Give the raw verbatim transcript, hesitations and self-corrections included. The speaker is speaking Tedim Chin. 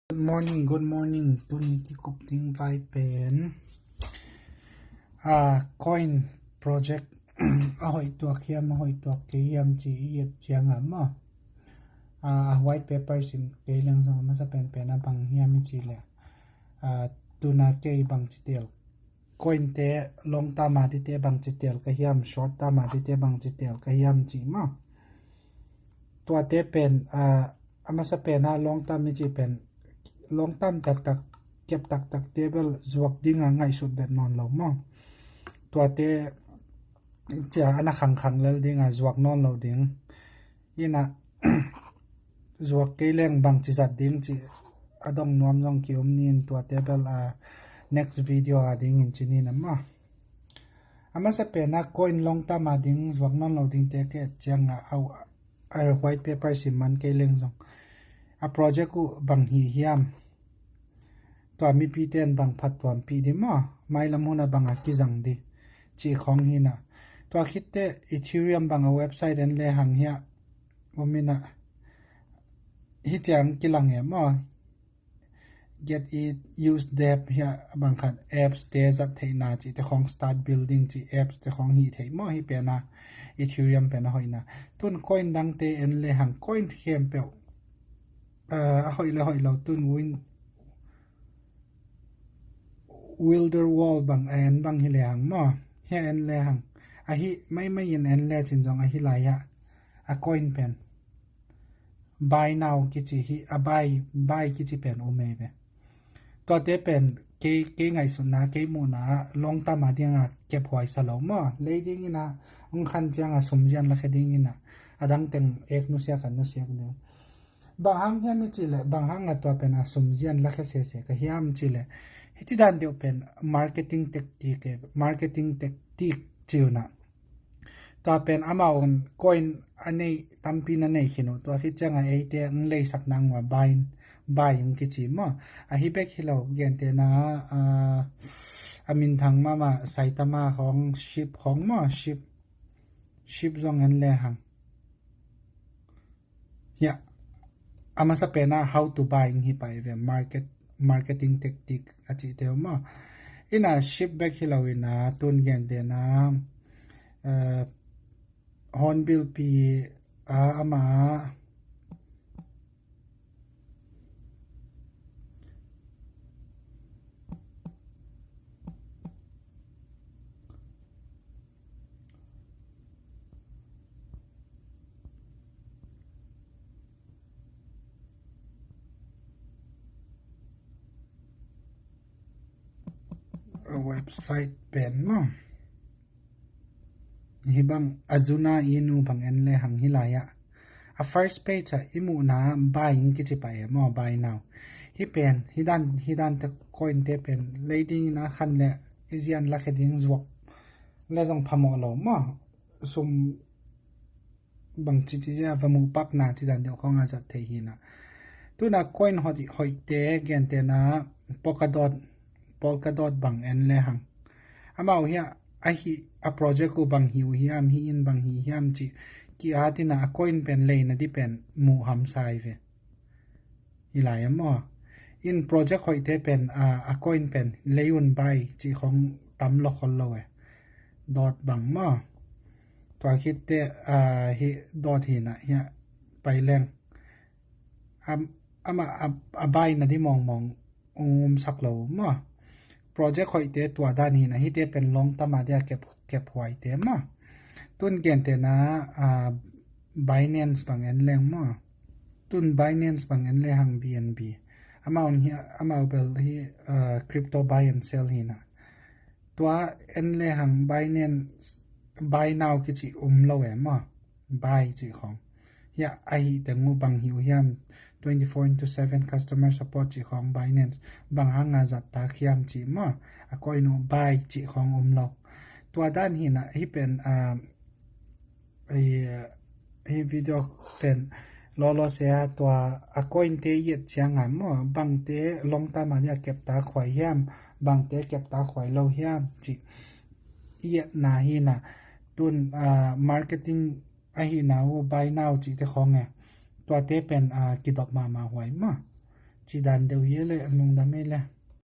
Good morning, good morning. Tuni kikup ding vai pen, ah, coin project a hoih tuak hiam, a hoih tuak kei hiam ci i et ciang a maw. Ah, a white paper sim kei leng zong a masa penpen a bang hiam i ci leh, ah, tuna kei bang ci tel, coin te long term a dite bang ci tel ka hiam, short term a dite bang ci tel ka hiam ci maw. Tuate pen, ah, a masa pen a long term i ci pen long term taktak, kep taktak te bel zuak ding a ngaihsut bet nawn lo maw. Tuate cia a na khangkhang lel ding a zuak nawn lo ding. Ina zuak kei leng bang ci zat ding ci a dong nuam zong ki om ni in, tuate bel a next video a ding in ci ni na maw. A masa pen a coin long term a ding zuak nawn lo ding te ke ciang a au a white paper sim man kei leng zong a project uh bang hi hiam, tua mipi ten bang phat tuampih di maw, mailam hun a bang a kizang di ci khong hi na. Tua khit teh Ethereum bang a website en le hang hiah om ina, hi ciang kilang e maw. Get it, use dApp hiah bang khat apps te zat theihna ci te khong, start building ci apps te khong hi thei maw. Hi pen a Ethereum pen a hoihna. Tun coin dang te en le hang, coin khempeuh, ah, a hoih le hoih lo tun win Wilder Wall bang a en bang hi le hang maw. Hi a en le hang, ahi maimai in en le cin zong ahi lai ah a coin pen buy now kici hi, a buy, buy kici pen um ei ve. Tuate pen kei, kei ngaihsutna, kei muhna long term a ding a kep huai sa lo maw. Lei ding ina ong khan ciang a sum zian lakhia ding ina a dang teng ek nusiak a nusiak ding. Bang hang hiam i ci leh, bang hang a tua pen a sum zian lakhia sese ka hiam ci leh, hi ci dan deuh pen marketing tactic e, marketing tactic ci una. Tua pen amau un coin a nei, tampi na nei khin uh, tua khit ciang a eite ong leisak nang ua buy, buy ong kici maw. Ahi bek hi lo, gentehna, ah, a minthang mahmah Saitama khong, SHIB khong maw, SHIB, SHIB zong en le hang. Hiah a masa pen a how to buy ing hi pai ve, market, marketing tactic a ci teu maw. Ina SHIB bek hi lo ina tun gentehna, eh, Hornbill P a ama website pen maw. Hi bang a zuna i nu bang en le hang hi lai ah. A first page ah i muhna buy ing kici pai e maw, buy now. Hi pen, hi dan, hi dan te coin te pen lei ding ina khan le i zian lakhia ding zuak le zong phamawh lo maw. Sum bang ci ci zia va muh pakna ci dan deuh khong a zat thei hi na. Tuna coin hoih, hoih te gentehna Polkadot, Polkadot bang en le hang. Amau hiah ahi a project uh bang hi uh hiam, hi in bang hi hiam ci ki at ina a coin pen leina di pen muh hamsa i ve. Hi lai a maw. In project hoihte pen, ah, a coin pen lei un buy ci khong tam lo khol lo e. Dot bang maw. Tua khit teh, ah, hi dot hi na hiah pai leng. Am, ama a, a buy na di mawngmawng um sak lo maw. Project hoihte tua dan hi na, hite pen long term a dia kep, kep huaite maw. Tun gentehna, ah, Binance bang en leng maw. Tun Binance bang en le hang B N B. Amau hi, amau bel hi, ah, crypto buy and sell hi na. Tua en le hang Binance buy now kici um lo e maw. Buy ci khong. Hiah ahi teng uh bang hi uh hiam, twenty-four into seven customer support ci khong Binance. Bang hang a zat tak hiam ci maw. A coin uh buy ci khong um lo. Tua dan hi na hi pen, ah, Ei, hi video pen lolo se a tua a coin te i et ciang a maw, bangte long term a dia kep ta khuai hiam, bangte kep ta khuai lo hiam ci i etna hi na. Tun, ah, marketing ahi na uh buy now ci te khong e. Tuate pen, ah, kidop mahmah huai maw. Ci dan deuh hi le, a lungdam hi le.